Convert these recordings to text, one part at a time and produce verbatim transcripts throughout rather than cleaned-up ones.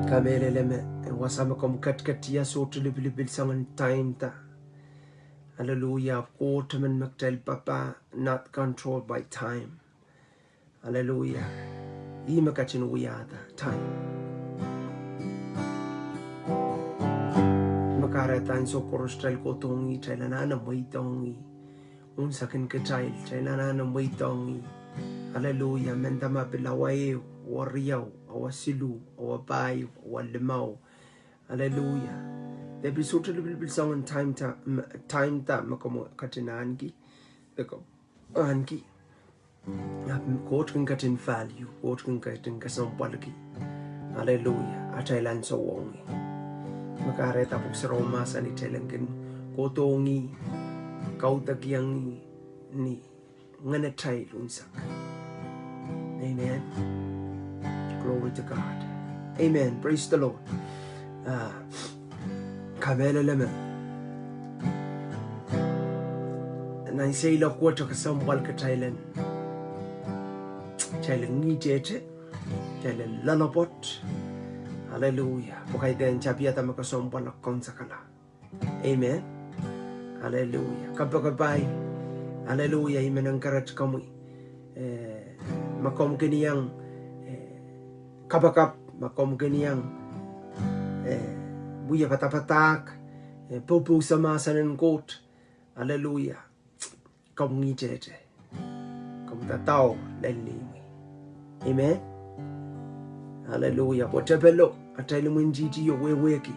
Kamehlele me wasa me komw ketiket ie sohte lipilipil soangen time da. Hallelujah. Koht emen me kitail papah, not controlled by time. Hallelujah. Ih me ketin wiahda time. Me kahrehda ansou koaros kitail kohdohng ih, kitail anahne mweidohng ih. Unsekin kitail, kitail anahne mweidohng ih. Hallelujah. Mehnda ma pil awa ehu, awa riau, awa siluh, awa pahieu, awa limau. Hallelujah. Dehr pil sohte lipilipil soangen time da, m-, time da me komw ketin ahneki. De komw ahneki. Ahpw Koht kin ketin value, Koht kin ketin kesempwalki. Hallelujah. Atail ansou ong ih. Me kahrehda Pwuhk Sarawi mahsanih kitail en kin kohdohng ih, kaudokiong ih ni ngenatail unsek. Amen. Glory to God. Amen. Praise the Lord. Ah, kamehlele me nan seiloak wet e kesempwal kitail en, kitail en ngihtehte, kitail en loalopwoat. Hallelujah. Pwe kaidehn tapihada me kesempwal e kaunsekala. Amen. Hallelujah. Kapakapai. Hallelujah. I men encourage komwi. Eh, ma komw kin iang, eh, kapakap, ma komw kin iang, eh, wia padapadahk, eh, popohsa mahsen en Koht. Hallelujah. Komw ngihtehte. Komw dadaur lel imwi. Amen. Hallelujah. Pwe tepelo, atail imwintihtio wehwehki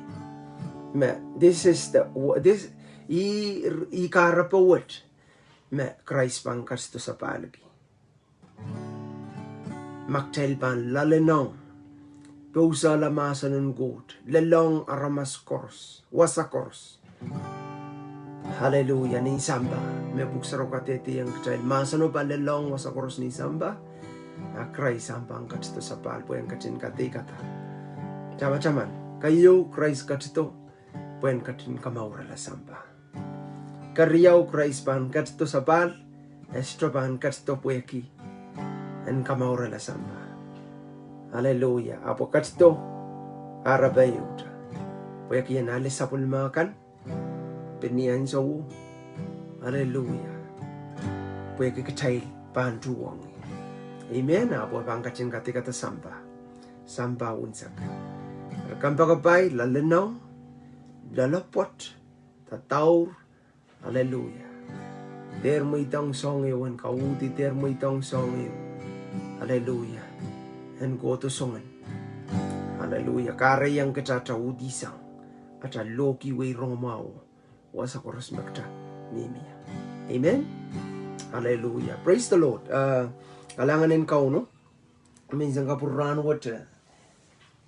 me this is the, this, ih, ih kahrepe wet me Krais pahn ketido sapahlki. Ma kitail pahn loalenohng, pousehla mahsen en Koht, lelohng aramas koaros, wasa koaros. Hallelujah, nin sampah. Me Pwuhk Sarawi kadehdehiong kitail, mahseno pahn lelohng wasa koaros nin sampah, a Krais ahpw pahn ketido sapahl pwe en ketin kadeikada. Tamataman, keieu Krais ketido pwe en ketin kamourala sampah. Keriau, Krais pahn ketido sapahl, e sohte pahn ketido pwehki en kamourala sampah. Hallelujah. Ahpw e ketido, arapehieu ta, pwehki en ale sapwellime kan, pil ni ansouo. Hallelujah. Pwehki kitail pahn tuhwong ih. Amen. Ahpw e pahn ketin kadeikada sampah. Sampah unsek. Eri kompoakepahi, loalenohng, loalopwoat, dadaur. Hallelujah. Dehr mweidohng soahng ehu en kauhdi, dehr mweidohng soahng ehu. Hallelujah. En kohdo soangen. Hallelujah. Kahrehiong kita ata uhdihsang, ata lohkihwei rongamwahuo, wasa koaros me kita mihmi ie. Amen. Hallelujah. Praise the Lord. Uh, kalahngan en Kauno. Menseng kapwurpwur rahnwet,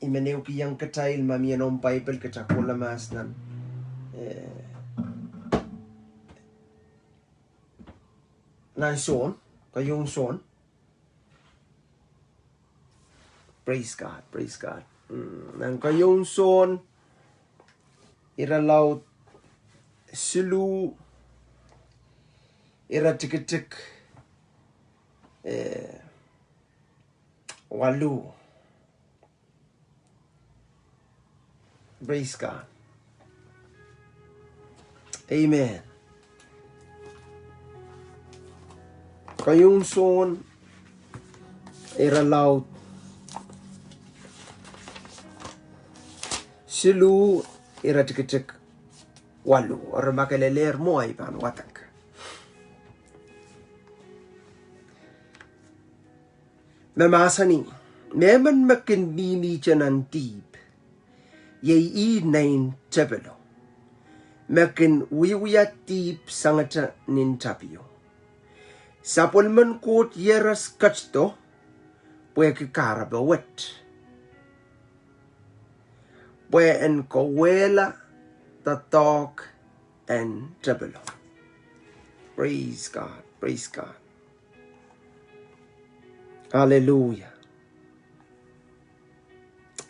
I men ehukihong kitail, ma mie noumw Paipel, kita kohla mahs nan, eh, nan Sohn, keieun Sohn. Praise God, praise God. Mm, nan keieun Sohn, irelaud siluh, iretikitik, eh, waluh. Praise God. Amen. Keieun Sohn, irelaud siluh, iretikitik waluh. Eri ma ke lelehr mwo, I pahn wadek. Me mahsanih, mehmen me kin mihmihte nan dihp, iei ih nein tepelo, me kin wiewia dihp sangete nin tapio. Sapwellimen Koht Iehros ketido pwehki kahrepe wet, pwe en kawehla doadoahk en tepelo. Praise God, praise God. Hallelujah.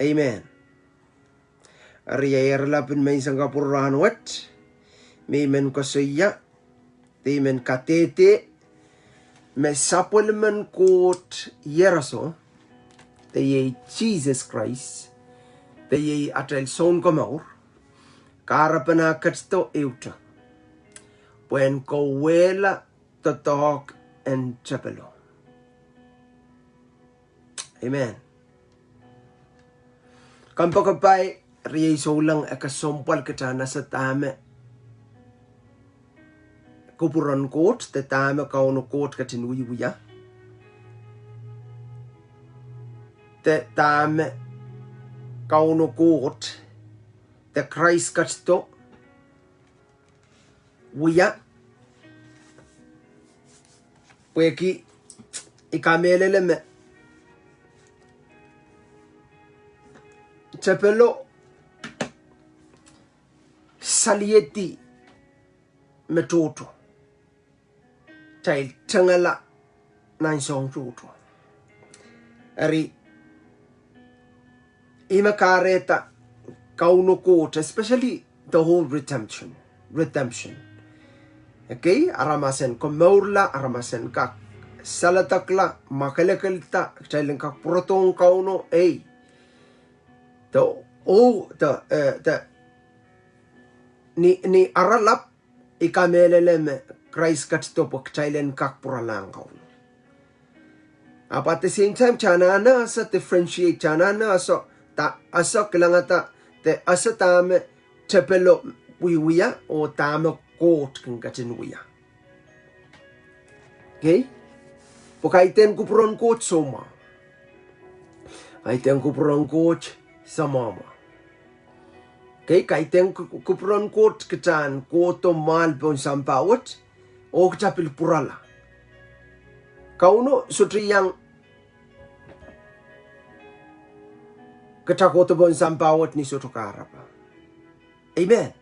Amen. Eri, eri lapin menseng kapwurpwur rahnwet, me I men koasoia, de I men kadehde, me sapwellimen Koht Iehroso, de iei Sises Krais, de iei atail Sounkomour, kahrepen ah ketido ehute, pwehn kawehla doadoahk en tepelo. Amen. Kompoakepahi, riei souleng, e kesempwal kitail en ese dahme kupwuren Koht, de dahme Kauno Koht ketin wiewia, de dahme Kauno Koht, de Krais ketido wia, pwehki I kamehlele me tepelo saliedi me tohto, kitail tengala nan soahng tohto. Eri, ih me kahrehda Kauno Koht, especially the whole redemption, redemption. Okay, aramas en komourla, aramas en kak saledekla, mwakelekelda, kitail en kak pwurodohng Kauno, ei. De, oh, de, eh, de, ni, ni aralap, I kamehlele me Krais ketido pwe kitail en kak pwuralahng Kauno. Ahpw at the same time, kitail anahne ese differentiate, kitail anahne ese, da, ese kilangada, de ese dahme tepelo wiewia, oh dahme Koht kin ketin wia. Okay? Pwe kaidehn kupwuren Koht soumwahu. Kaidehn kupwuren Koht soumwahu. Okay, kaidehn ku-, kupwuren Koht kitail en kohdo mwahl pohn sampah wet, oh kitail pil pwurala. Kauno sohte iang kitail kohdo pohn sampah wet ni sohte kahrepe. Amen.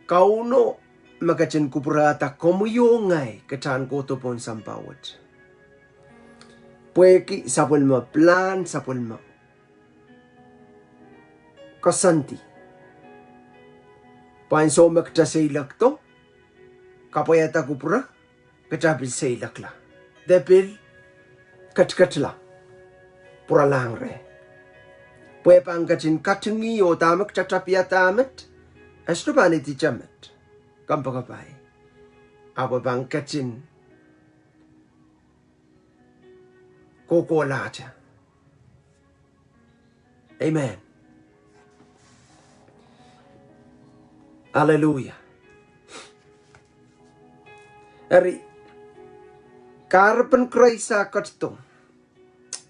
Kauno me ketin kupwurehda komwi oh ngehi kitail en kohdo pohn sampah wet. Pwehki sapwellime plan, sapwellime koasoandi. Pwe ansou me kitail seiloakdo, kapwaiada kupwure, kitail pil seiloakla. De pil ketiketla. Pwuralahng reh. Pwe pahn ketin katingih oh dahme kitail tapiada met, e sohte pahn idihte met. Kompoakepahi. Ahpw pahn ketin kohkohlahte. Amen. Hallelujah. Eri, kahrepen Krais ah ketido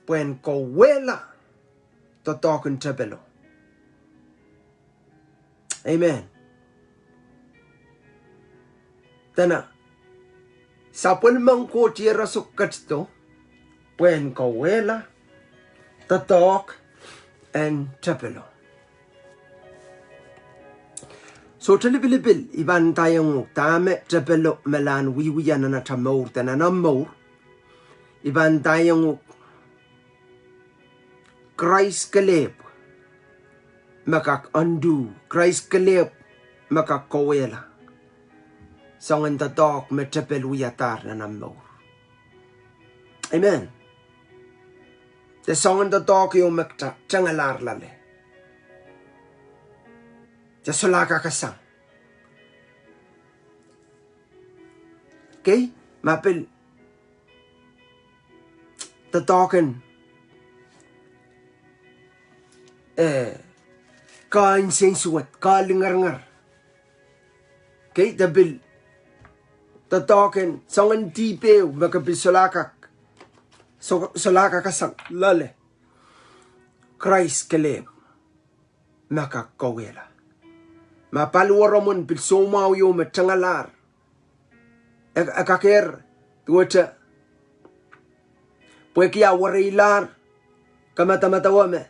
pwehn kawehla doadoahk en tepelo. Amen. Dene, sapwellimen Koht iehroso ketido pwehn kawehla doadoahk en tepelo. Sohte lipilipil, I pahn ndaiong uhk dahme tepelo me lahn wiewia nan atail mour de nan omw mour. I pahn ndaiong uhk Krais kelehpw me kak undo, Krais kelehpw me kak kawehla soangen doadoahk me tepel wiadahr nan omw mour. Amen. De soangen doadoahk ieu me kitail tengalahr loale, de solahr kakasang. Okay, ma pil doadoahk en, eh, kehn sensuwed, kehn lingeringer. Okay, de pil doadoahk en soangen dihp ehu me ke pil solahr kak, so-, solahr kakasang loale. Krais kelehpw me kak kawehla. Ma paliwaromwen pil soumwahu ieu me tengalahr, e, e kakehr duwehte pwehki ah wereilahr, ke medemedewe me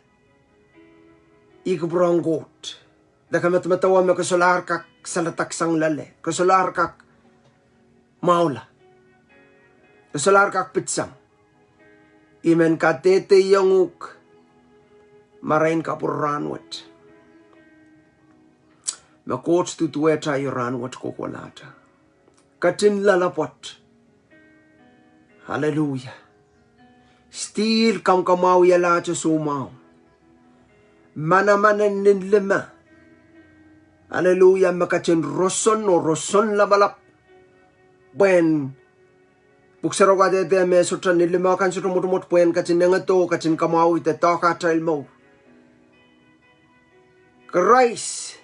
ih kupwuren Koht. De ke medemedewe me ke solahr kak saladaksang loale, ke solahr kak mwahula, ke solahr kak pitsang. I men kadehdehiong uhk marain kapwurpwur rahnwet me Koht duduwehte aio rahnwet kohkohlahte. Ketin loalopwoat. Hallelujah. still kamwkamwahwihala ahte soumwahu. Manaman en nin lime. Aleluia, me ketin roson oh roson lapalap. Pwehn Pwuhk Sarawi kadehde me sohte nin lime kan sohte mwotomwot pwehn ketin engedo, ketin kamwahwihda doahke atail mour. Krais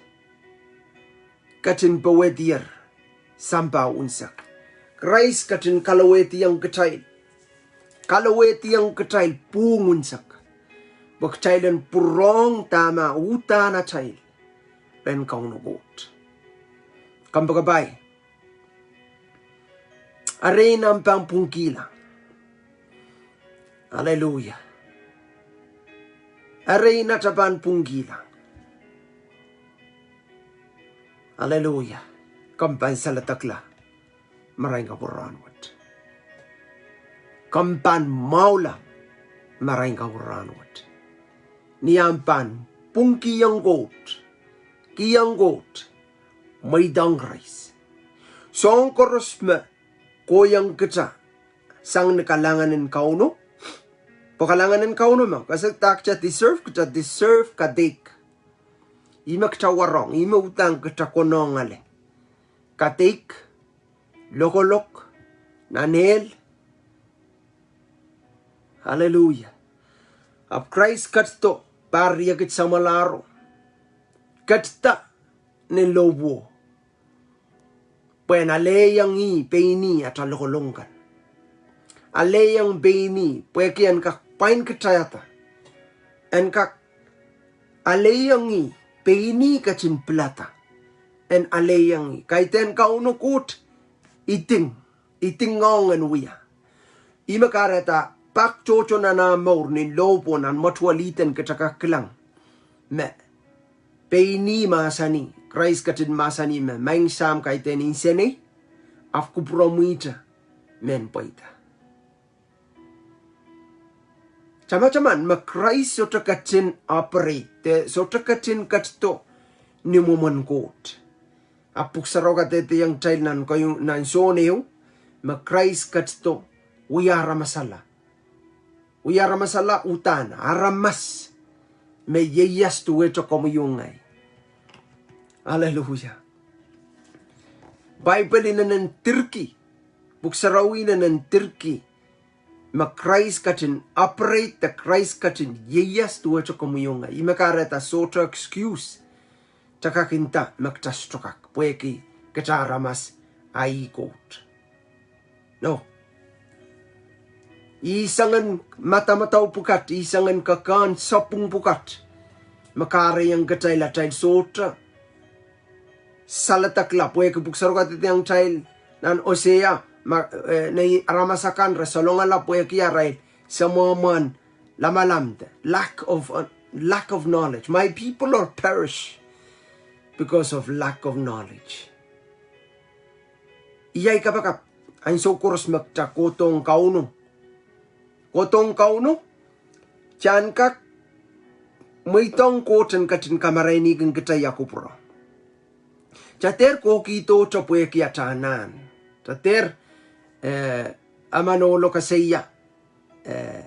ketin powehdier sampah unsek. Krais ketin kalowehdiong kitail. Kalowehdiong kitail pwung unsek. Pwe kitail en pwurehng dahme uhdahn atail rehn Kauno Koht. Kompoakepahi. Erein ahmw pahn pwungkihla. Aleluia. Erein atail pahn pwungkihla. Aleluia. Komw pahn saledekla marain kapwurahn wet. Komw pahn mwahula marain kapwurahn wet. Ni ahmw pahn pwungkihong Koht, kihong Koht, mweidohng Krais. Soahng koaros me kohiong kita sang ni kalahngan en Kauno. Pwe kalahngan en Kauno me, kahrehda kita deserve, kita deserve kadeik. Ih me kita warohng, ih me uhdahn kita konehng ale. Kadeik, lokolok, nan ehl. Aleluia. Ahpw Krais ketido, pahr riekid samwalahro. Ketida ni lohpwuo. Pwehn alehiong ih pein ih atail lokolok kan. Alehiong pein ih, pwehki en kak pwain kitailda. En kak alehiong ih pein ih ketin pilada. En alehiong ih. Kaidehn Kauno Koht, iding, idingohng en wia. Ih me kahrehda pak tohto nan ahmw mour ni lohpwuo nan mwetuwel Ihden kita kak kilang. Me pein ih mahsanih, Krais ketin mahsanih me, Maing Sahm, kaidehn insenei, ahpw kupwuromwihte mehn pweida. Tamataman me Krais sohte ketin operate, sohte ketin ketido ni mwomwen Koht. Ahpw Pwuhk Sarawi kadehdehiong kitail nan keieu, nan Sohn ehu, me Krais ketido wia aramasala. Wia aramasala uhdahn, aramas me ieias duwehte komwi oh ngehi. Aleluia. Paipel inenen dirki, Pwuhk Sarawi inenen dirki, me Krais ketin operate, de Krais ketin ieias duwehte komwi oh ngehi. Ih me kahrehda sohte excuse kita kak nda me kita sohte kak, pwehki kita aramas, a ih Koht. No. Ih soangen madamadau pwukat, ih soangen kekehn sapwung pwukat me kahrehiong kitail atail sohte saledekla, pwehki Pwuhk Sarawi kadehdehiong kitail nan Hosea, ma, eh, nei aramas akan re salongala pwehki arail semwehmwehn lamalam, the lack of, uh, lack of knowledge. My people are perish because of lack of knowledge. Iei kapakap, ansou koaros me kita kohdohng Kauno. Kohdohng Kauno, kita en kak mweidohng Koht en ketin kamarainihkin kita ia kupwuro. Kita dehr kohkihdohte pwehki ata anahn. Kita dehr, eh, emen ohlo koasoia, eh,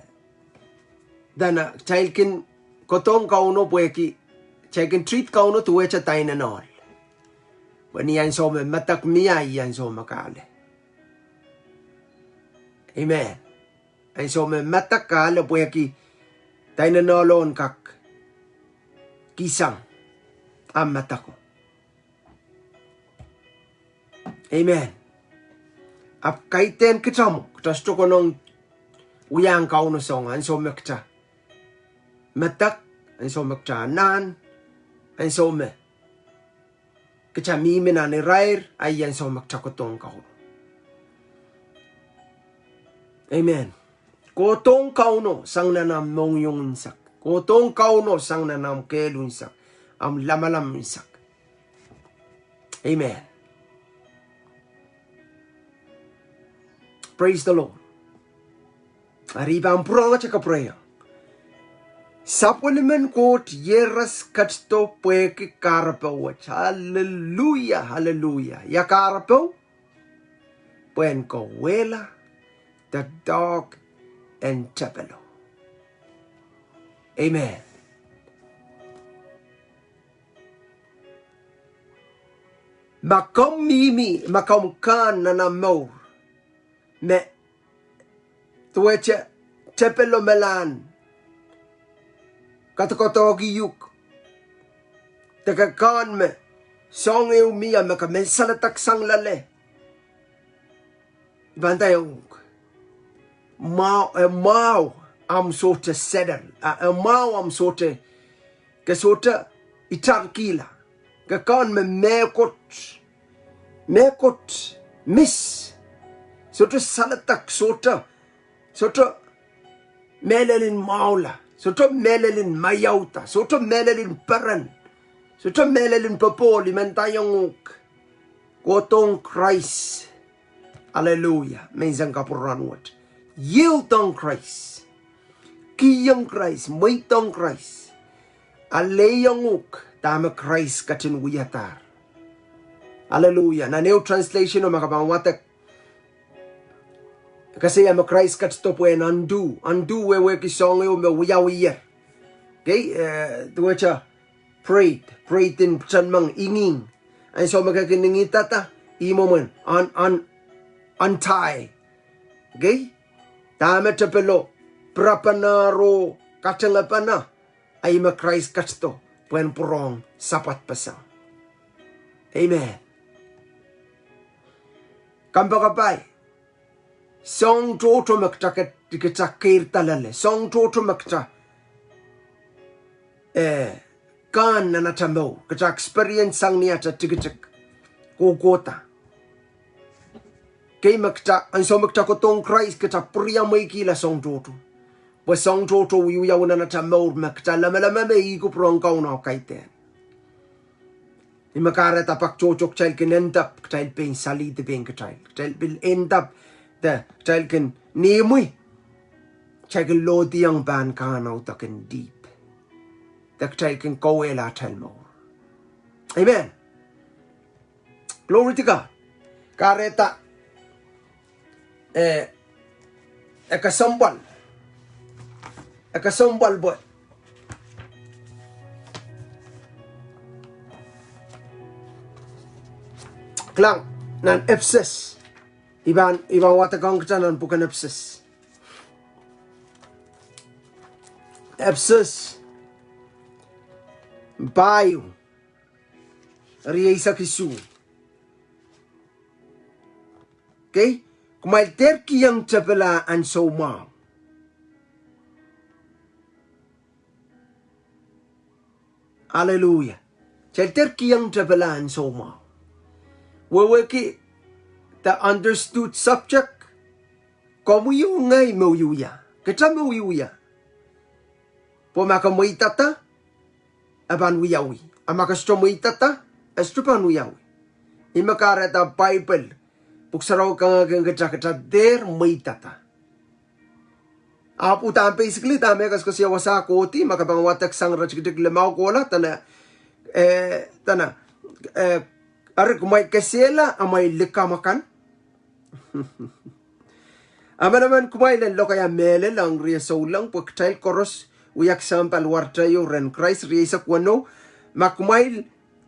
dene kitail kin kohdohng Kauno pwehki, kitail kin treat Kauno duwehte dainon ohl. Pwe ni ansou me medek mie, ih ansou me kahle. Amen. Ansou me medek kahle pwehki dainon ohl en kak kihsang ahmw medeko. Amen. Ahpw kaidehn kita mwo, kita sohte konehng wiahiong Kauno soangen ansou me kita medek, ansou me kita anahn, ansou me kita mihmi nan irair, a ih ansou me kita kohdohng Kauno. Amen. Kohdohng Kauno sang nan ahmw mohngiong unsek. Kohdohng Kauno sang nan ahmw kehl unsek, ahmw lamalam unsek. Amen. Praise the Lord. Eri I pahn pwurehngete kapwurehiong. Sapwellimen Koht iehros ketido pwehki kahrepe wet. Hallelujah, hallelujah. Ia kahrepe? Pwehn kawehla doadoahk en tepelo. Amen. Ma komw mihmi, ma komw kahn nan omw mour, me duwehte tepel o melahn kadokadohki uhk, de ke kahn me soahng ehu mie me ke men saledek sang loale, I pahn ndaiong uhk, mwahu, eh, mwahu omw sohte settle, ah, eh, mwahu omw sohte, ke sohte itarkihla, ke kahn me mehkot, mehkot, mis, sohte saledek, sohte, sohte mehlel en mwahula, sohte mehlel en maiauda, sohte mehlel en peren, sohte mehlel en popohl. I men ndaiong uhk, kohdohng Krais. Aleluia. Menseng kapwuran wet. Yield ong Krais. Kihong Krais, mweidohng Krais. Alehiong uhk dahme Krais ketin wiadahr. Aleluia. Nan ehu translation o ma ke pahn wadek, koasoia me Krais ketido pwehn undo, undo wehwehki soahng ehu me wiawiher. Okay, eh, duwehte pride, pride en pwutan meng inging. Ansou me ke kin ingidada, ih mwomwen, un-, un-, untie. Okay? Dahme tepel o pirapene oh katengepene, a ih me Krais ketido pwehn pwurehng sapwad peseng. Amen. Kompoakepahi, soahng tohto me kita ke-, kita keirda loale, soahng tohto me kita, eh, kahn nan ata mour, kita experience sang ni ata tikitik kohkohda. Okay, me kita, ansou me kita kohdohng Krais, kita pwuriamweikihla soahng tohto. Pwe soahng tohto wiewiawi nan ata mour me kita lemeleme me ih kupwuren Kauno kaidehn. Ih me kahrehda pak tohto kitail kin end up, kitail pein salihdi pein kitail. Kitail pil end up, de kitail kin nihmwi, kitail kin lohdiong pahn kahn audekin dihp. De kitail kin kauwehla atail mour. Amen. Glory to God. Kahrehda, eh, e kesempwal. E kesempwal pwe. Kilang, nan Ephesus. I pahn, I pahn wadekohng kita nan pwuken Ephesus. Ephesus. Pahieu. Rieisek isuh. Okay? Kumwail dehr kihong tepel ah ansou mwahu. Aleluia. Kitail dehr kihong tepel ah ansou mwahu. Wehwehki the understood subject, komwi oh ngehi me wiewia. Kita me wiewia. Pwe ma ke mweidada, e pahn wiawi. A ma ke sohte mweidada, e sohte pahn wiawi. Ih me kahrehda Paipel, Pwuhk Sarawi kangoangehki kita, kita dehr mweidada. Ahpw uhdahn basically dahme e koasokoasoia wasa kohdi, ma ke pahn wadek sang iretikitik limau kohla, dene, eh, dene, eh, eri kumwail kesehla amwail likamw akan. Emenemen kumwail en lokaia mehlel ong rie souleng, pwe kitail koaros wiahki sampah wahdo ieu rehn Krais. Rieisek weneu, ma kumwail,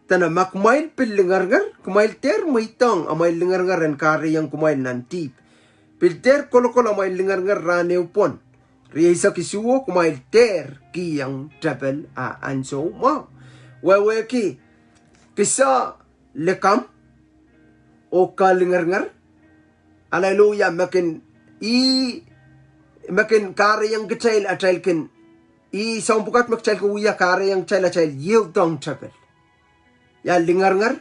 dene ma kumwail pil lingeringer, kumwail dehr mweidohng amwail lingeringer en kahrehiong kumwail nan dihp. Pil dehr kolokol amwail lingeringer rahn ehu pwon. Rieisek isuh, kumwail dehr kihong tepel ah ansou mwahu. Wehwehki, kisa likamw oh kahlingeringer. Aleluia, me kin, ih, me kin kahrehiong kitail atail kin, ih soahng pwukat me kitail kin wia kahrehiong kitail atail yield ong tepel. Ia lingeringer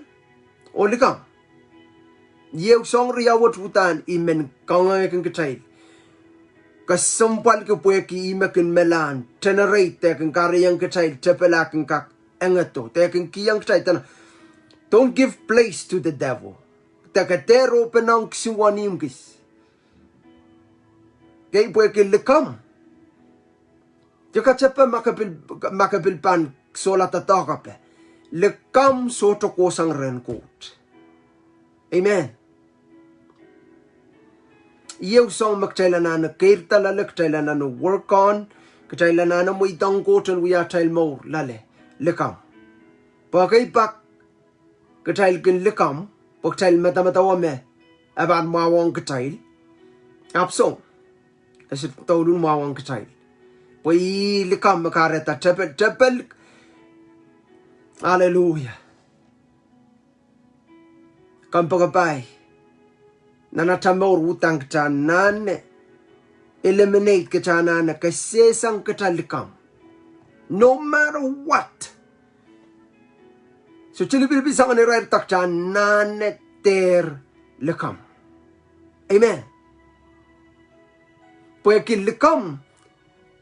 oh likamw. Ieu soahng riau wet uhdahn I men kangoangehkin kitail. Kesempwalki pwehki ih me kin melahn, generate, de kin kahrehiong kitail tepel ah kin kak engedo, de kin kihong kitail, dene, don't give place to the devil. De ke dehr open ong kisuwon ihmw kis. Kei pwehki likamw. Ia katepe ma ke pil, ma ke pil pahn sohla doadoahk ape. Likamw sohte kohsang rehn Koht. Amen. Ieu soahng me kitail anahne keirda loale, kitail anahne work on, Kitail anahne mweidohng Koht en wia atail mour loale, likamw. Pwe ekei pak kitail kin likamw, pwe kitail medemedewe me e pahn mwahuwong kitail. Ahpw soh, e sohte douluhl mwahuwong kitail. Pwe ih likamw me kahrehda tepel, tepel. Aleluia. Kompoakepahi. Nan atail mour uhdahn kitail anahne eliminate, kitail anahne kesehsang kitail likamw. No matter what. Sohte lipilipil sang irair, kitail anahne dehr likamw. Amen. Pwehki likamw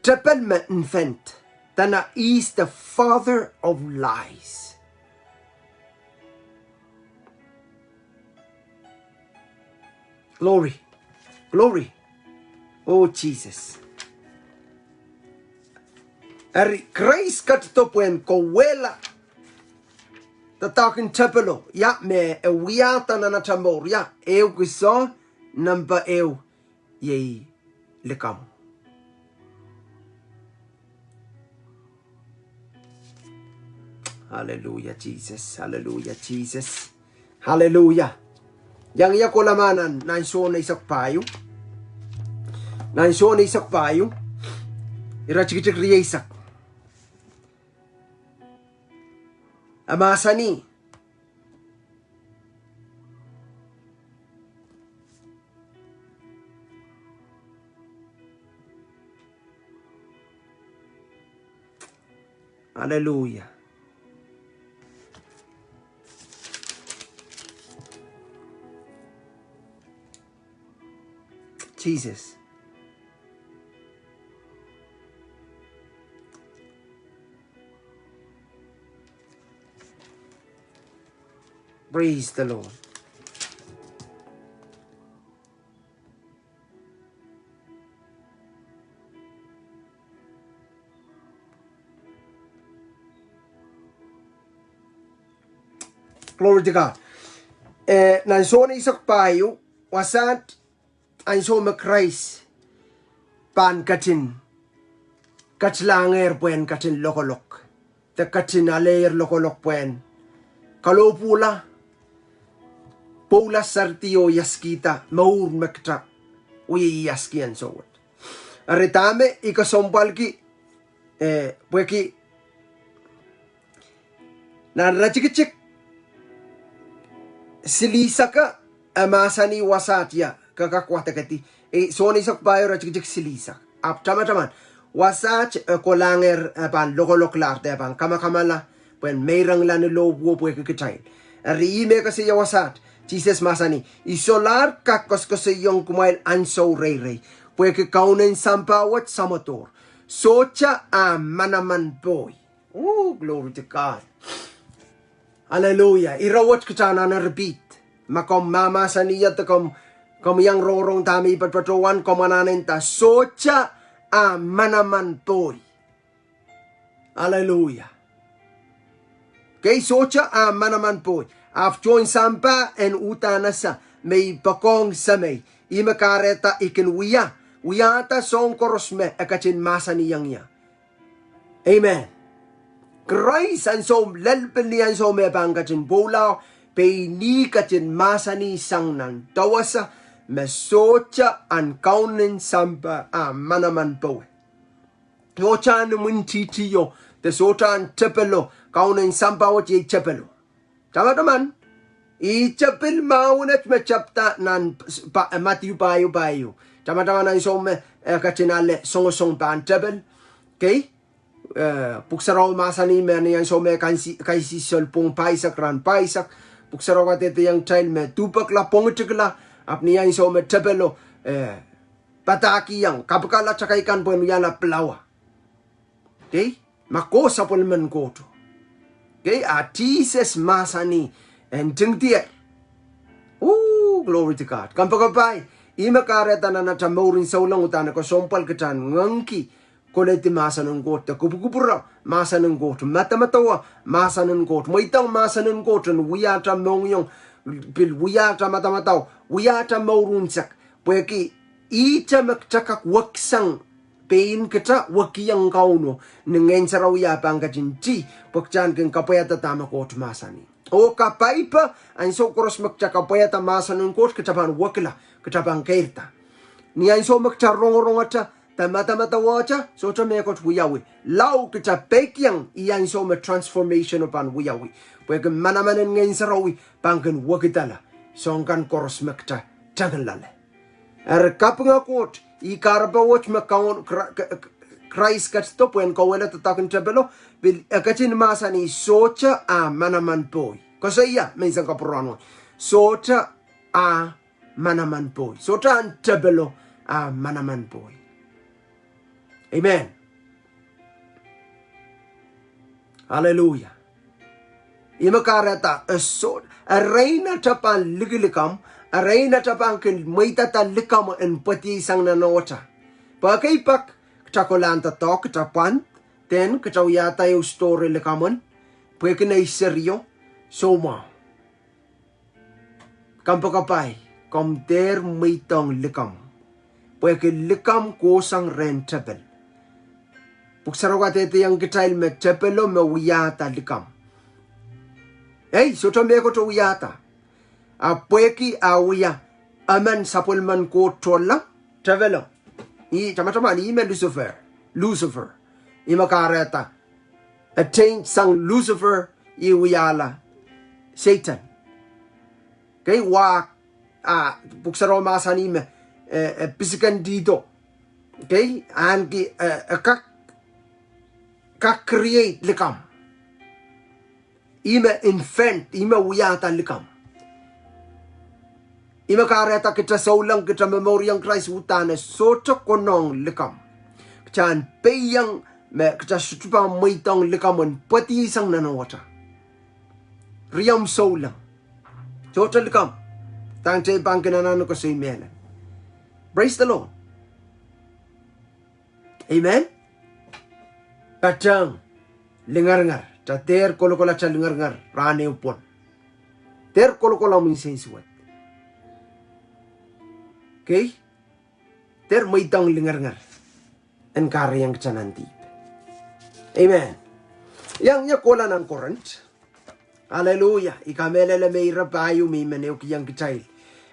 tepel me invent, dene is the father of lies. Glory. Glory. Oh, Jesus. Eri Krais ketido pwehn kawehla doadoahk en tepelo, ia, me e wiahda nan atail mour, ia, ehukisa nempe ehu, iei likamw. Aleluia, Sises. Aleluia, Sises. Aleluia. Iang ia kohla ma nan, nan Sohn eisek pahieu. Nan Sohn eisek pahieu, iretikitik rieisek. E mahsanih. Aleluia. Sises. Praise the Lord. Glory to God. Eh, nan Sohn eisek pahieu, wasaht ansou me Krais pahn ketin ketlahngehr pwehn ketin lokolok, de ketin alehier lokolok pwehn kalohpwuhla, pwoula, seridi oh iaskhihda mour me kitail wie iaskhih ansou wet. Eri dahme I kesempwalki, eh, pwehki nan iretikitik silihsek e mahsanih wasaht ia, ke kak wadekedi. Eh, Sohn eisek pahieu, iretikitik silihsek. Ahpw tamataman, wasaht e kolahngehr, e pahn lokolok lahr de e pahn kamakamala pwehn meirongla ni lohpwuo pwehki kitail. Eri ih me koasoia wasaht, Sises mahsanih, I solahr kak koasokoasoiong kumwail ansou reirei, pwehki kaunen sampah wet samwodohr. Sohte ah manaman pohi. Oh, glory to God. Aleluia. Ire wet kitail anahne repeat. Ma komw mahmahsanih ia de komw, komw iang rongorong dahme I patpatohwan, komw anahne nda, sohte ah manaman pohi. Aleluia. Kei, sohte ah manaman pohi. Ahpw tohn sampah en uhdahn ese me I poakohng Semei. Ih me kahrehda I kin wia, wiahda soahng koaros me e ketin mahsanihong ie. Amen. Krais ansou, lel pil ni ansou me pahn ketin pwoula, pein ih ketin mahsanih sang nan dawasa me sohte ahn kaunen sampah ah manaman powe. Sohte ahn imwintihtio, de sohte ahn tepelo, kaunen sampah wet iei tepelo. Tamataman, ihte pil mahwenet me tepda nan pa-, Madiu pahieu pahieu. Tamataman ansou me e ketin ale songosong pahn tepel. Kei, eh, Pwuhk Sarawi mahsanih me ni ansou me kaisi-, kaisihsol pwung pahisek rahn pahisek, Pwuhk Sarawi kadehdehiong kitail me duhpekla pwung itikla, ahpw ni ansou me tepelo, eh, padahkihong, kapikala takai kan pwehn wiahla pilawa. Kei, ma koh sapwellimen Koht. Kei, a Sises mahsanih, e ntingdier. Oh, glory to God. Kompoakepahi, ih me kahrehda nan atail mouren souleng uhdahn kesempwal kitail en ngehngki koledi mahsen en Koht, de kupwukupwure mahsen en Koht, medemedewe mahsen en Koht, mweidohng mahsen en Koht en wia atail mohngiong, pil wia atail madamadau, wia atail mour unsek. Pwehki ihte me kitail kak weksang pein kita wekiong Kauno, ni Ngehn Sarawi ah pahn ketin tih, pwe kita en kin kapwaiada dahme Koht mahsanih. Oh kapaipe, ansou koaros me kita kapwaiada mahsen en Koht, kita pahn wekila, kita pahn keirda. Ni ansou me kita rongorongete, de madamadauwehte, sohte mehkot wiawi. Lao kita peikiong, ih ansou me transformation o pahn wiawi. Pwehki manaman en Ngehn Sarawi pahn kin wekidala soahng kan koaros me kita tengloale. Eri kaping en Koht, ih kahrepe wet me Kaun Kra-, K-, K-, Krais ketido pwehn kauwehla doadoahk en tepelo, pil e ketin mahsanih sohte ah manaman pohi. Koasoia menseng kapwurahn wet. Sohte ah manaman pohi. Sohte ahn tepelo ah manaman pohi. Amen. Hallelujah. Ih me kahrehda, e soh, erein ata pahn likilikamw, erein ata pahn kin mweidada likamw en pwediei sang nanowehte. Pwe ekei pak, kita kolahn doadoahk, kita pwand, then kita wiahda ehu story likamw en, pwehki nei serio, soumwahu. Komw poakepahi, komw dehr mweidohng likamw. Pwehki likamw kohsang rehn tepel. Pwuk Sarawi kadehdehiong kitail me tepelo me wiahda likamw. Ei, sohte mehkot e wiahda. Ahpw pwehki e wia emen sapwellimen Koht tohnleng, tepelo. Ih tamataman, ih me Lucifer. Lucifer. Ih me kahrehda, attained sang Lucifer, ih wiahla Sehdan. Kei wah, ah, Pwuk Sarawi mahsanih me, eh, eh, pisikendihdo. Kei, ahneki, eh, eh, kak, kak create likamw. Ih me invent, ih me wiahda likamw. Ih me kahrehda kita souleng, kita me mouriong Krais uhdahn e sohte konehng likamw. Kita en peikiong me kita sohte pahn mweidohng likamw en pwediei sang nanowehte. Riomw souleng. Sohte likamw. Dahngte pahn kin anahne koasoi mehlel. Praise the Lord. Amen. Patehng lingeringer. Kita dehr kolokol ata lingeringer rahn ehu pwon. Dehr kolokol omw nsensuwed. Kei? Dehr mweidohng lingeringer en kahrehiong kita nan dihp. Amen. Iang ie kohla nan Korint. Hallelujah. I kamehlele me ire pahieu me I men ehukihong kitail.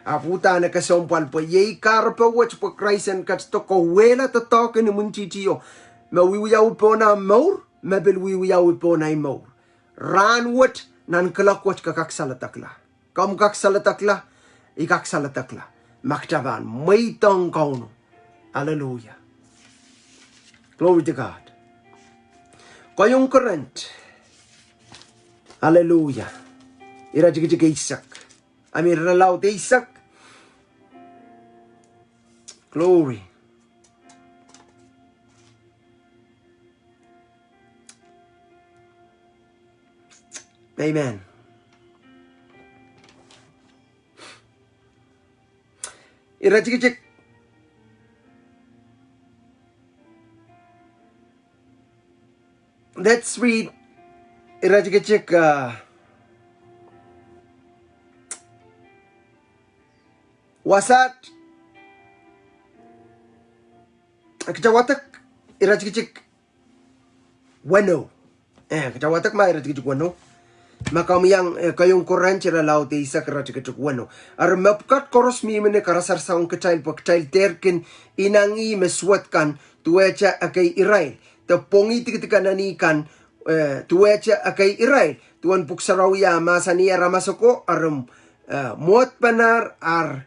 Ahpw uhdahn e kesempwal pwe iei kahrepe wet pwe Krais en ketido kauwehla doadoahk en imwintihtio. Me wiewiawi pohn ahmw mour, me pil wiewiawi pohn ahi mour. Rahn wet, nan kuloak wet ke kak saledekla. Komw kak saledekla, I kak saledekla. Ma kita pahn mweidohng Kauno. Hallelujah. Glory to God. Keieun Korint. Hallelujah. Iretikitik eisek. I mean, irelaud eisek. Glory. Amen. Iretikitik. Let's read. Iretikitik, uh, wasaht. Kita wadek iretikitik weneu. Eh, kita wadek ma iretikitik weneu. Ma komw iang, eh, Keieun Korint irelaud eisek iretikitik weneu. Eri mepwukat koaros mihmi ni karasaras ong kitail pwe kitail dehr kin inangih me suwed kan, duwehte ekei irail. De pwongih dikedik en eni kan, eh, duwehte ekei irail. Duwen Pwuk Sarawi ah mahsanih aramas ako, eri, eh, mwohd panahr ar,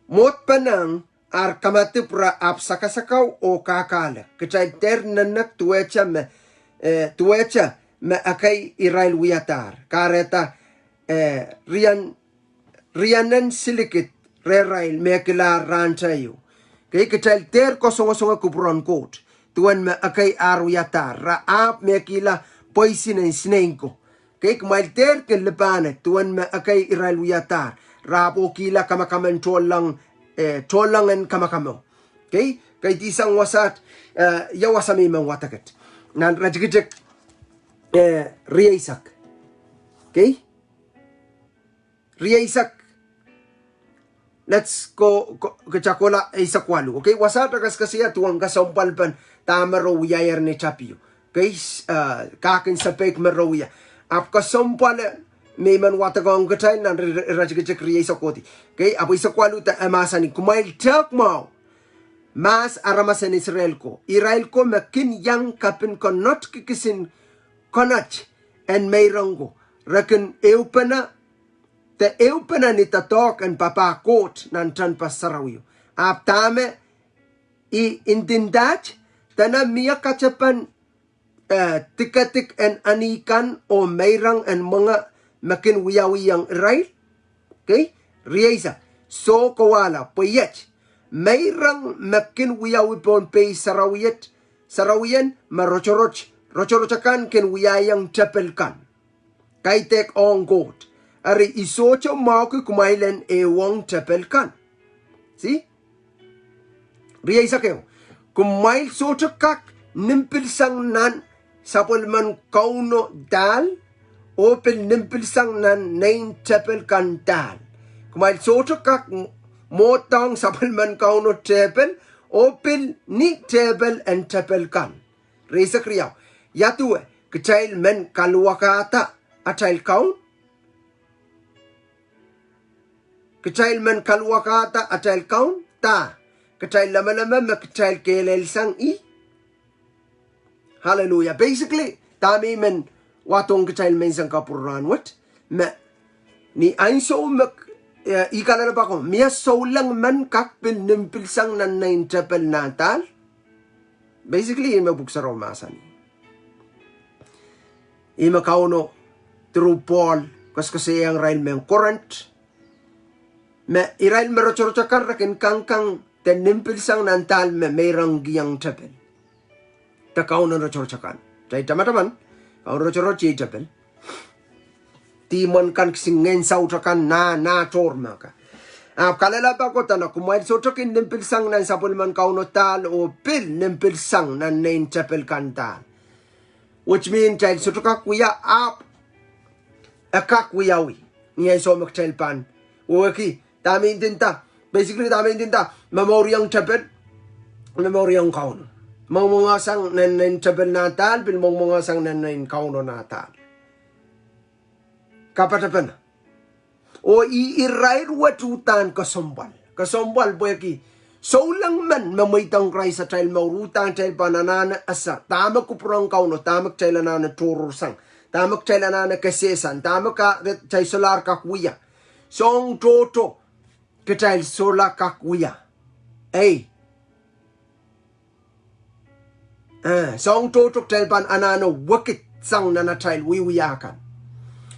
mwohd panahr ar kamadipw re ahpw sakasakau oh kahkahlek. Kitail dehr nenek duwehte me, eh, duwehte me ekei irail wiadahr. Kahrehda, eh, rian, rianen silikid rehrail me kihlahr rahnte ieu. Kei, kitail dehr kasongosonge kupwuren Koht. Duwen me ekei ar wiadahr. Re ahpw me kihla poisin en sineik ko. Kei, kumwail dehr kin lipahne, duwen me ekei irail wiadahr. Re ahpw kihla kamakamen tohnleng, eh, tohnlengen kamakamo. Kei, kaidehn sang wasaht, eh, ia wasa me I men wadek et. Nan iretikitik, eh, rieisek. Kei? Rieisek. Let's go, ko-, kita kohla eisek waluh. Okay, wasaht e koasoakoasoia duwen kesempwalpen dahme re wiahier ni tapio. Okay, s-, eh, kahkin sapeik me re wia. Ahpw kesempwal me I men wadekohng kitail nan ri-, ri-, iretikitik rieisek kohdi. Okay, ahpw eisek waluh de e mahsanih, kumwail tehk mwahu, mahs aramas en Israel ko, irail ko me kin iang kepin konotki kisin konot en meirong ko, re kin ehupene de ehupene ni doadoahk en papah Koht nan tehnpas sarawio. Ahpw dahme I ndinda, dene mie katepen, eh, dikedik en eni kan oh meirong en mwenge me kin wiawiong irail. Okay? Rieisek. Soh, kowahlap, pwe iet. Meirong me kin wiawi pohn pei sarawi, sarawien me rotorot, rotorot akan kin wiahiong tepel kan. Kaidehk ong Koht. Eri I sohte mwahuki kumwail en ehuong tepel kan. See? Rieisek ehu. Kumwail sohte kak nim pil sang nan sapwellimen Kauno dahl, oh pil nim pil sang nan nein tepel kan dahl. Kumwail sohte kak m-, mwohdohng sapwellimen Kauno tehpel, oh pil ni tehpel en tepel kan. Rieisek riau. Ia duwe, kitail men kaluwakada atail kaun? Kitail men kaluwakada atail kaun? Da, kitail lemeleme me kitail kehlail sang ih? Hallelujah. Basically, dahme I men wadohng kitail menseng kapwurehng wet, me ni ansou me, eh, I kalelapak ong, mie souleng men kak pil nim pil sang nan nein tepel nah dahl. Basically, ih me Pwuhk Sarawi mahsanih. Ih me Kauno, through Paul, koasoakoasoiaiong irail mehn Korint, me irail me rotorot akan re kin kangkang de nim pil sang nan dahl me meirongkihong tepel. De kaunen rotorot akan. Kitail tamataman, kaunen rotorot iei tepel. Dihmwen kan, kisin ngehn saut akan, nah, nah tohr me ka. Ahpw kalelapak ko dene, kumwail sohte kin nim pil sang nan sapwellimen Kauno dahl oh pil nim pil sang nan nein tepel kan dahl. Which mean, kitail sohte kak wia, ahpw e kak wiawi ni ansou me kitail pahn wehwehki dahme I ndinda. Basically, dahme I ndinda, momouriong tepel, momouriong Kauno. Mwengmwengesang nan nein tepel nah dahl, pil mwengmwengesang nan nein Kauno nah dahl. Kapatapene. Oh ih irair wet uhdahn kesempwal. Kesempwal pwehki souleng men me mweidohng Krais atail mour, uhdahn kitail pahn anahne ese dahme kupwuren Kauno, dahme kitail anahne tohrohrsang, dahme kitail anahne kesehsang, dahme ka, kitail solahr kak wia. Soahng tohto kitail solahr kak wia. Ei. Eh, soahng tohto kitail pahn anahne wekid sang nan atail wiewia kan.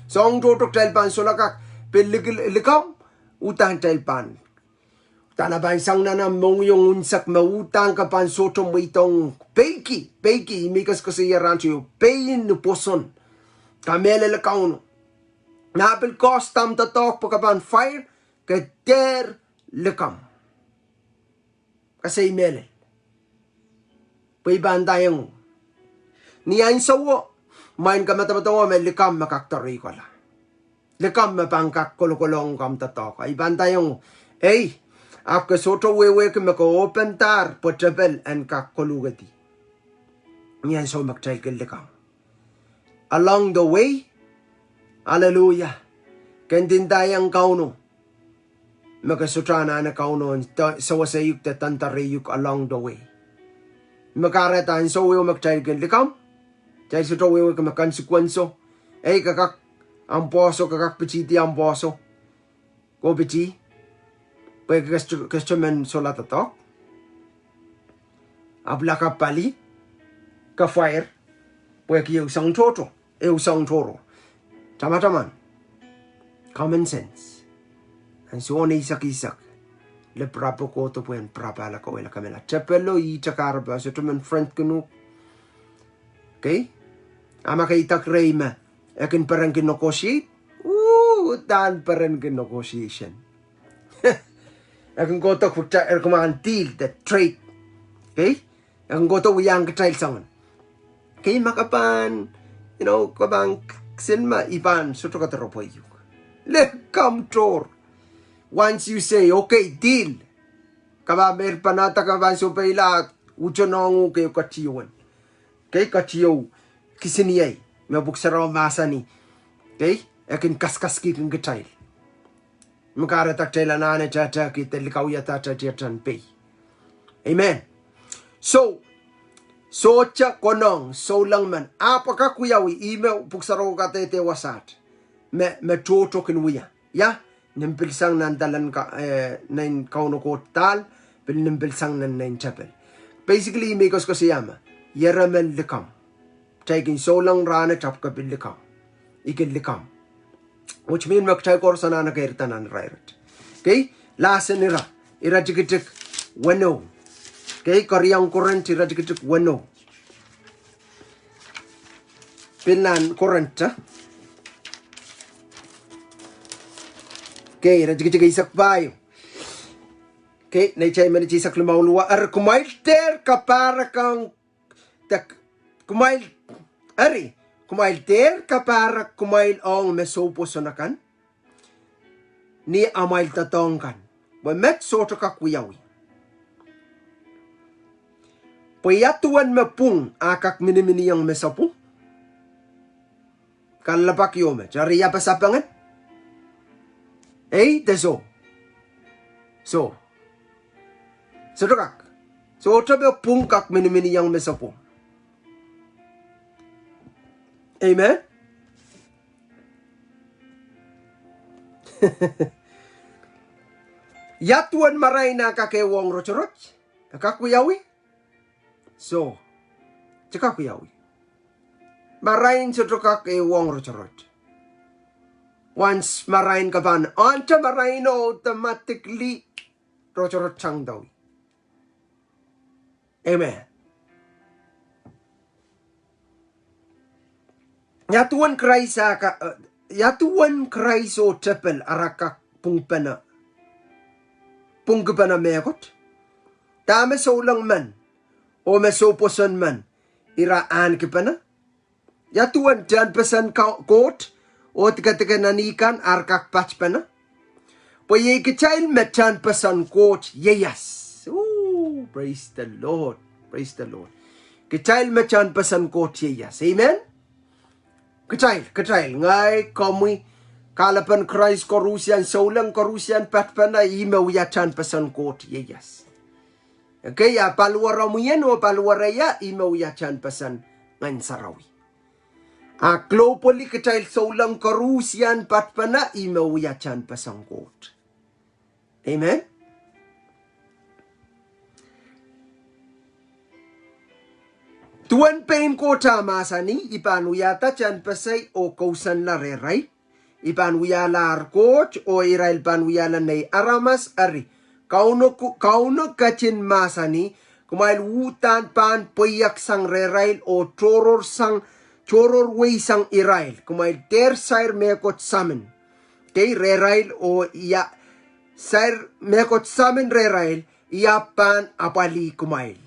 Soahng tohto kitail pahn solahr kak pil lik-, likamw, uhdahn kitail pahn, uhdahn e pahn sang nan ah mohngiong unsek me uhdahn ke pahn sohte mweidohng peiki, peiki, ih me I koasoakoasoia rahnwet, pein ni pwoson. Kamehlele Kauno. Nah pil koasoia omw doadoahk pwe ke pahn fire, ke dehr likamw. Ke sei mehlel. Pwe I pahn ndaiong uhk. Ni ansouo, mwein ke medemedewe me likamw me kak doareikohla. Likamw me pahn kak kolokolohng uhk omw doadoahk. I pahn ndaiong uhk. Ei, ahpw ke sohte wehwehki me ke opendahr pwe tepel en kak koluhkedi. Ni ansou me kitail kin likamw. Along the way, hallelujah, ke ndindaiong Kauno. Me ke sohte anahne Kauno en seweseiuk de doandoareiuk along the way. Me kahrehda ansou ehu me kitail kin likamw, kitail sohte wehwehki me consequence o. Ei, ke kak omw pwoaso, ke kak pitihdi omw pwoaso. Ke pitih, pwehki ke sohte, ke sohte men solahr doadoahk. Ahpw lakapw pali, ke fire, pwehki ehu soahng tohto, ehu soahng tohrohr. Tamataman. Common sense. Ansou eisek eisek. Lipirap kohdo pwehn pirap ale kawehla kamela. Tepelo ihte kahrepe, sohte men friendkin uhk. Okay? A ma ke idek rehi me e kin perenki negotiate, uhdahn perenki negotiation. E kin kohdo kitail, e kin men deal de trade. Okay? E kin kohdo wiahiong kitail soangen. Okay, ma ke pahn, you know, ke pahn kisin me I pahn sohte kak doaropwe uhk. Likamw tohr. Once you say, okay, deal. Ke pahn meir panada, ke pahn sohpeila, uton ong uhk ehu ketihong. Kei ketihong kisiniei. Me Pwuhk Sarawi mahsanih. Kei, e kin kaskasukihong kitail. Me kahrehda kitail anahne tehtehki de likawiada tehtehn pei. Amen. So, sohte konehng souleng men. Ahpw kak wiawi, ih me Pwuhk Sarawi kadehde wasaht. Me, me tohto kin wia. Ia, nin pil sang nan dahlen ka, eh, nan Kauno Koht dahl, pil nin pil sang nan, nan tepel. Basically, ih me koasoakoasoia me, ieremel likamw. Kitail kin souleng rahnwet ahpw ke pil likamw. I kin likamw. Which mean me kitail koaros anahne keirda nan irairat. Kei, lasen ira, iretikitik weneu. Kei, keriau Korint iretikitik weneu. Pil nan Korint, eh? Kei, iretikitik eisek pahieu. Kei, nei tai men eisek limau lua, eri kumwail dehr kapahrek ong, de, kumwail, eri, kumwail dehr kapahrek kumwail ong me soupwoson akan. Ni amwail doadoahk kan. Pwe met sohte kak wiawi. Pwe ia duwen me pwung a kak miniminiong me sapwung? Kalelapak ieu met. Eri ia pasapengen? Ei, de soh. Soh. Sohte kak. Sohte me pwung kak miniminiong me sapwung. Amen. Ia duwen marain a kak ehu ong rotorot? E kak wiawi? Soh. Te kak wiawi. Marain sohte kak ehu ong rotorot. Once marain ke pahn onto marain, automatically rotorot tangdohng ih. Amen. Ia duwen Krais a ka, eh, ia duwen Krais oh tepel ara kak pwungpene, pwungkipene mehkot? Dahme souleng men, oh me soupwoson men, ira ahnikipene? Ia duwen tehnpesen ka, Koht, oh dikedik en eni kan ar kak patpene? Pwe iei kitail me tehnpesen Koht ieias. Ooh, praise the Lord. Praise the Lord. Kitail me tehnpesen Koht ieias. Amen. Kitail, kitail, ngehi, komwi, kahlepen Krais koaruhsie, souleng koaruhsie patpene, ih me wia tehnpesen Koht ieias. Kei, a paliwere mwihen oh paliwere ia, ih me wia tehnpesen Ngehn Sarawi. A globally kitail souleng koaruhsie patpene, ih me wia tehnpesen Koht. Amen. Duwen pein Koht a mahsanih, I pahn wiahda tehnpesei oh kousoanla rehrail. I pahn wiahla ar Koht, oh irail pahn wiahla nei aramas. Eri, Kauno, Kauno ketin mahsanih, kumwail uhdahn pahn pweiek sang rehrail oh tohrohr sang, tohrohr wei sang irail. Kumwail dehr sair mehkot samin. Kei, rehrail oh ia, sair mehkot samin rehrail, ia pahn apwalih kumwail.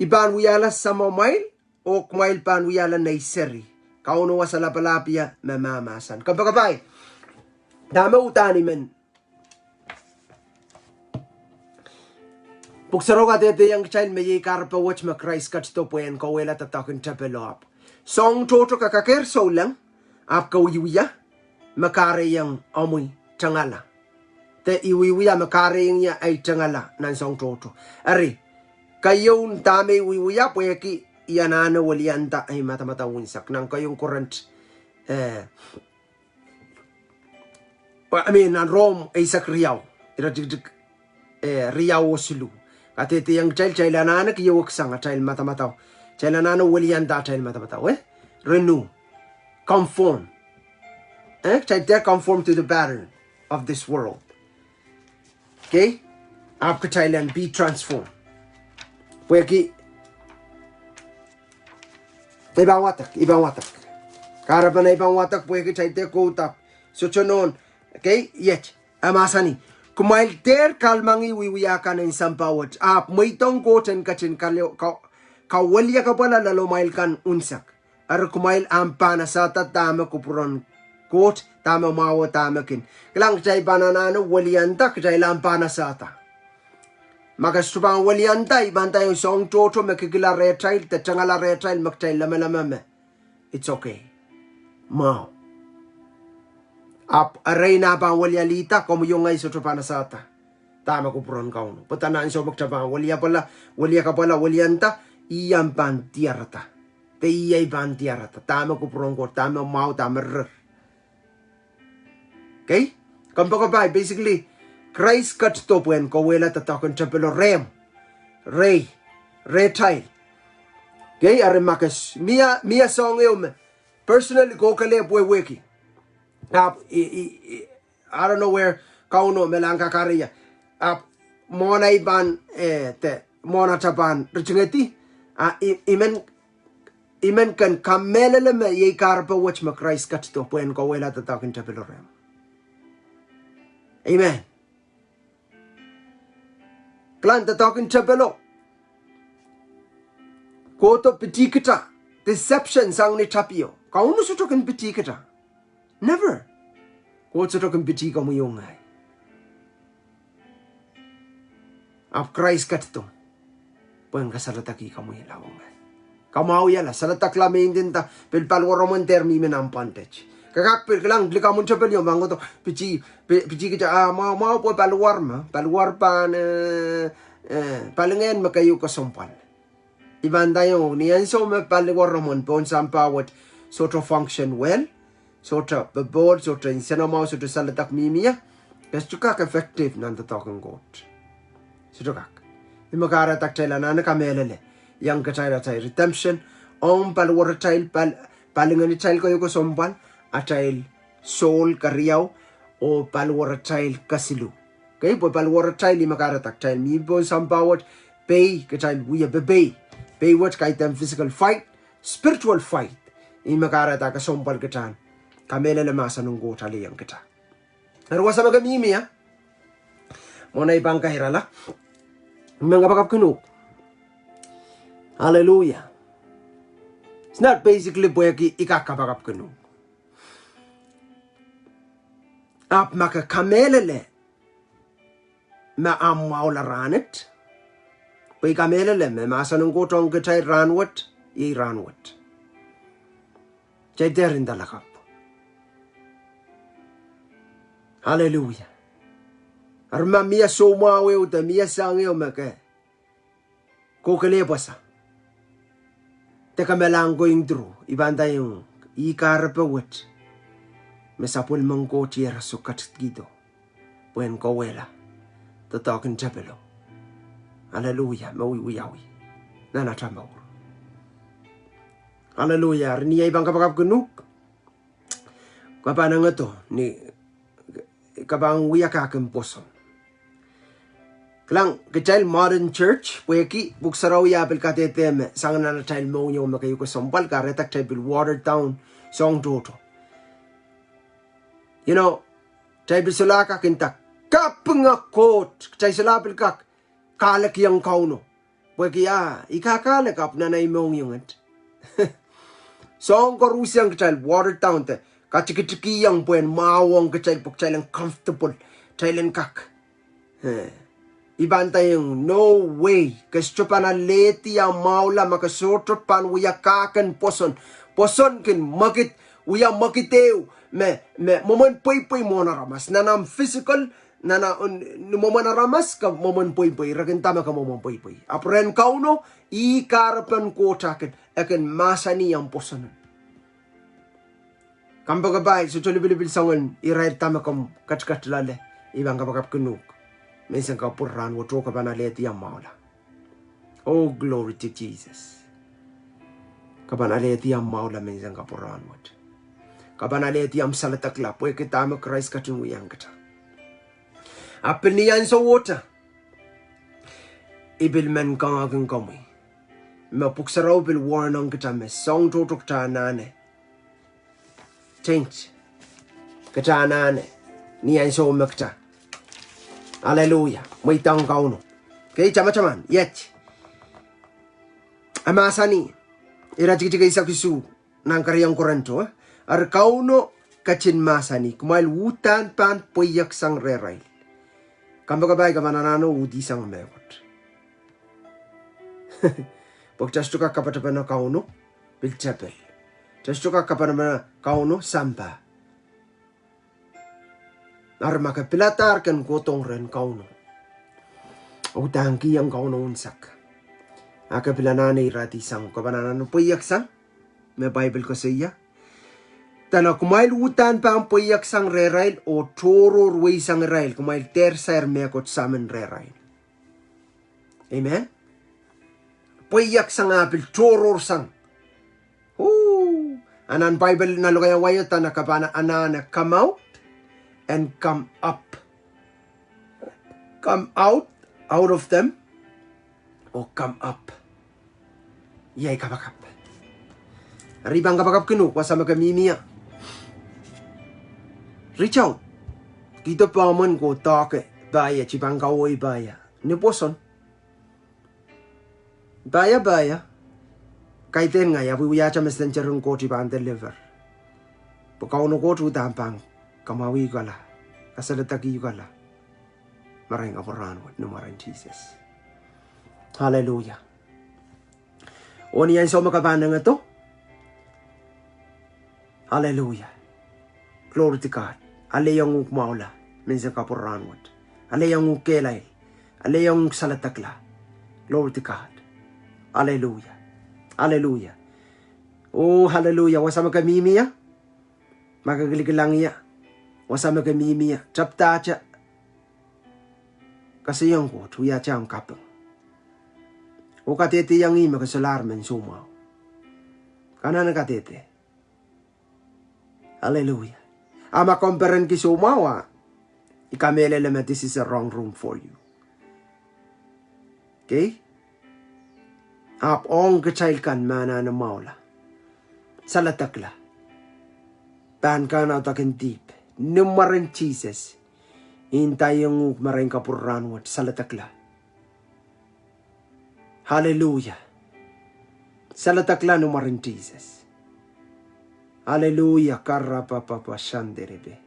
I pahn wiahla samamwail, oh kumwail pahn wiahla nei seri. Kauno Wasa Lapalahpie me mahmahsen. Kompoakepahi. Dahme uhdahn I men Pwuhk Sarawi kadehdehiong kitail me iei kahrepe wet me Krais ketido pwehn kauwehla doadoahk en tepel, ahpw soahng tohto ke kakehr souleng, ahpw ke wiewia me kahrehiong omwi tengala. De I wiewia me kahrehiong ie ei tengala nan soahng tohto. Eri, keieun dahme I wiewia pwehki I anahne welianda ei madamadau unsek nan keieun Korint, eh, I mean, nan Rom eisek riau, iretikitik, eh, riau oh siluh. Kadehdehiong kitail, kitail anahne keieu sang atail madamadau. Kitail anahne welianda atail madamadau, eh? Renew. Conform. Eh? Kitail dehr conform to the pattern of this world. Kei? Ahpw kitail en be transformed. Pwehki, I pahn wadek, I pahn wadek. Kahrepen I pahn wadek pwehki kitail dehr kohdo. Sohte nohn. Kei? Iet. E mahsanih, kumwail dehr kahlemengih wiewia kan en sampah wet, ahpw mweidohng Koht en ketin kale-, ka-, kaweliakapwala loalamwail kan unsek. Eri kumwail ahpw pahn esehda dahme kupwuren Koht Dahme mwahu oh dahme kin. Kilang, kitail pahn anahne welianda, kitail ahpw pahn esehda. Ma ke sohte pahn welianda, I pahn nda soahng tohto me kikila rehtail, de tengala rehtail, me kitail lamalam me it's okay. Mwahu. Ahpw erein ah pahn welialihda, komwi oh ngehi sohte pahn esehda dahme kupwuren Kauno. Pwe dahme ansou me kitail pahn weliakapwala, weliakapwala, welianda, ih ahpw pahn diarada. De ih ei pahn diarada. Dahme kupwuren Koht, dahme mwahu, dahme rir. Okay? Kompoakepahi, basically, Krais ketido pwehn kauwehla doadoahk en tepelo rehmw, rehi, rehtail. Okay? Eri ma ke s-, mie, mie soahng ehu me personally ke kelehpw wehwehki. Ahpw, I, I, I, I don't know where Kauno me lahng kak area. Ahpw, mwohn ei pahn, eh, de, mwohn atail pahn ritingedi. Ah, I, I men I men kin kamehlele me iei kahrepe wet me Krais ketido pwehn kauwehla doadoahk en tepelo rehmw. Amen. Kilang, doadoahk en tepelo. Kohdo pitih kita. Deception sang ni tapio. Kauno sohte kin pitih kita. Never. Koht sohte kin pitih komwi oh ngehi. Ahpw Krais ketido pwehn kasaledekih komwi oh ngehi. Kamwahwihala, saledekla me I ndinda, pil paliwaromw en dehr mihmi nan bondage. Ke kak pil kilang, likamw en tepel ieu, ma ngodo, pitih, pi-, pitih kita, ah, mwahu, mwahu pwe paliwar me, paliwar pahn, eh, eh, palingehn me keieu kesempwal. I pahn nda iong, ni ansou me paliwaromw en pohn sampah wet sohte function well, sohte popohl, sohte nsenamwahu, sohte saledek mihmi ie, ke sohte kak effective nan doadoahk en Koht. Sohte kak. Ih me kahrehda kitail anahne kamehlele iang kitail atail redemption, ong paliwaratail, pal-, palingehnitail keieu kesempwal, atail soul keriau, oh paliwaratail kesiluh. Okay, pwe paliwaratail ih me kahrehda kitail mihmi pohn sampah wet, pei kitail wia pepei. Pei wet kaidehn physical fight, spiritual fight. Ih me kahrehda kesempwal kitail kamehlele mahsen en Koht ale iang kitail. Eri wasa me ke mihmi ie, mwohn ei pahn kairala, I men kapakapkin uhk. Hallelujah. It's not basically pwehki I kak kapakapkin uhk. Ahpw ma ke kamehlele me ahmw mwahula rahnwet, pwe I kamehlele me mahsen en Koht ong kitail rahnwet, iei rahnwet. Kitail dehr inda lakapw. Hallelujah. Eri ma mie soumwahu ehu de mie soahng ehu me ke kohkohla pwasa, de ke me lahng going through, I pahn nda iong, ih kahrepe wet me sapwellimen Koht iehros oh ketikihdo pwehn kauwehla doadoahk en tepelo. Hallelujah, me wiewiawi nan atail mour. Hallelujah, eri ni ei pahn kapakapkin uhk, ke pahn engedo ni ke pahn wia kahk en pwoson. Kilang, kitail modern church, pwehki Pwuhk Sarawi eh pil kadehde me sang nan atail mohngiong me keieu kesempwal, kahrehda kitail pil water down soahng tohto. You know, kitail pil solahr kak inda kapinga Koht, kitail solahr pil kak kalekiong Kauno. Pwehki ah, I kak kalek ahpw nan ei mohngiong et. Soahng koaros iang kitail water down de katikitikihong pwehn mwahu ong kitail pwe kitail en comfortable, kitail en kak. Eh, I pahn nda iong, no way, ke sohte pahn alehdi ahmw mwahula ma ke sohte pahn wia kahk en pwoson. Pwoson kin mwekid, wia mwekid ehu me, me mwomwen pweipwei mwohn aramas. Nan ahmw physical, nan ahmw, ni mwomwen aramas ke mwomwen pweipwei, re kin nda me ke mwomwen pweipwei. Ahpw rehn Kauno, ih kahrepen Koht eh kin, eh kin mahsanih ahmw pwoson. Kompoakepahi, sohte lipilipil soangen irair dahme komw ketiket loale, I pahn kapakapkin uhk, menseng kapwurehng rahnwet oh ke pahn alehdi ahmw mwahula. Oh, glory to Jesus. Ke pahn alehdi ahmw mwahula menseng kapwurehng rahnwet. Ke pahn alehdi ahmw saledekla pwehki dahme Krais ketin wiahiong kitail. Ahpw pil ni ansou wet, I pil men kangoangehki komwi me Pwuhk Sarawi pil warning kitail me soahng tohto kitail anahne change. Kitail anahne, ni ansou me kitail, hallelujah, mweidohng Kauno. Okay, tamataman, iet. E mahsanih, iretikitik eisek isuh, nan keriau en Korinto, eh? Eri Kauno ketin mahsanih, kumwail uhdahn pahn pweieksang rehrail. Kompoakepahi, ke pahn anahne uhdihsang mehkot. Pwe kita sohte kak kapatakapahna Kauno pil tepil. Kita sohte kak kapatakapahna Kauno sampah. Eri ma ke piladahr ken kohdohng rehn Kauno, uhdahn kihong Kauno unsek, a ke pil anahne iradihsang, ke pahn anahne pweieksang me Bible koasoia. Dene kumwail uhdahn pahn pweieksang rehrail oh tohrohr weisang irail, kumwail dehr sair mehkot samin rehrail. Amen. Pweieksang a pil tohrohrsang. Ooh, a nan Bible nan lokaiahn wai o dene ke pahn anahne come out and come up. Come out, out of them, or come up. Iei kapakap. Eri I pahn kapakapki uhk, wasa me ke mihmi ie, reach out. Kihdo pahmwen ko doahke pahieu, I pahn kawehi pahieu. Ni pwoson. Pahieu, pahieu. Kaidehn ngehi, ahpw wiahda messenger en Koht I pahn deliver. Pwe Kauno Koht uhdahn pahn kamwahwih uhkala, kasaledekih uhkala marain kapwurahn wet ni mwaren Sises. Hallelujah. Oh ni ansou me ke pahn engedo, hallelujah. Glory to God. Alehiong uhk mwahula menseng kapwurahn wet. Alehiong uhk kehlail. Alehiong uhk saledekla. Glory to God. Hallelujah. Hallelujah. Oh, hallelujah. Wasa me ke mihmi ie, ma ke kilikilang ie, wasa me ke mihmi ie, tepdahte koasoiong Koht, wiahte ahmw kaping, oh kadehdehiong ih me ke solahr mehn soumwahu. Ke anahne kadehde. Hallelujah. A ma komw perenki soumwahu, I kamehlele me this is a wrong room for you. Okay? Ahpw ong kitail kan me anahne mwahula, saledekla, pahn kahnaudakin dihp ni mwaren Sises, I ndaiong uhk marain kapwurahn wet, saledekla. Hallelujah. Saledekla ni mwaren Sises. Hallelujah. Karapapapa shanderepe.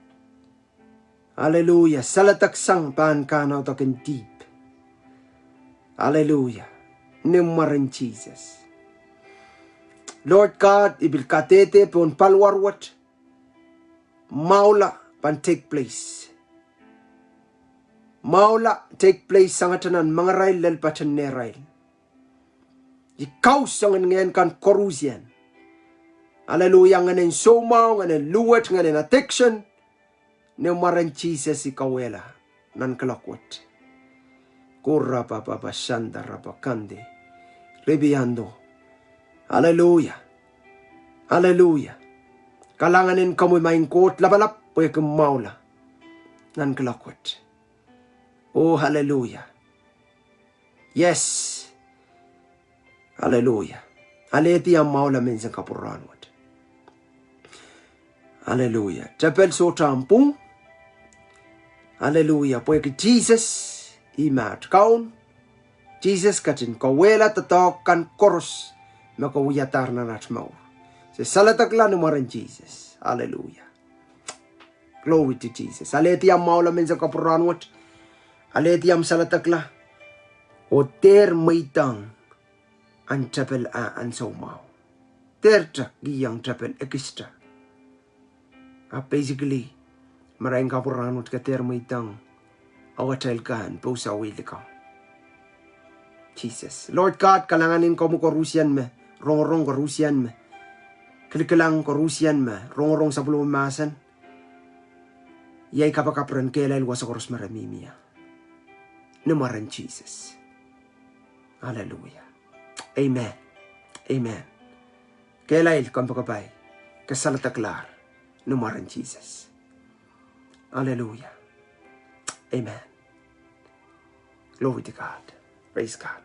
Hallelujah. Saledeksang pahn kahnaudakin dihp. Hallelujah. Ni mwaren Sises. Lord God, I pil kadehde pohn paliwar wet, mwahula pahn take place. Mwahula take place sangete nan mengerail, lel paten nehrail. I kausong en ngehn kan koarusie. Hallelujah, ngehn en soumwahu, ngehn en luwet, ngehn en addiction. Ni mwaren Sises I kauwehla nan kuloak wet. Kurapapapa shandarapa kande. Ripiando. Hallelujah. Hallelujah. Kalahngan en komwi maing Koht lapalap pwehki mwahula nan kuloak wet. Oh, hallelujah. Yes. Hallelujah. Alehdi ahmw mwahula menseng kapwurahn wet. Hallelujah. Tepel sohte ahmw pwung. Hallelujah. Pwehki Sises, ih me at Kaun. Sises ketin kauwehla doadoahk kan koaros me ke wiadahr nan at mour. Se saledekla ni mwaren Sises. Hallelujah. Glory to Jesus. Alehdi ahmw mwahula menseng kapwurahn wet. Alehdi ahmw saledekla. Oh dehr mweidohng ahn tepel ah ahn soumwahu. Dehrte kihong tepel ekiste. Ah, basically, marain kapwurahn wet ke dehr mweidohng awatail kan pousawi likou. Sises. Lord God, kalahngan en komwi koarusie me rongorong, koarusie me kilikilang, koarusie me rongorong sapwellime mahsen. Iei kapakap rehn kehlail wasa koaros me re mihmi ie. Ni mwaren Sises. Hallelujah. Amen. Amen. Kehlail kompoakepahi, ke saledeklahr ni mwaren Sises. Hallelujah. Amen. Glory to God. Praise God.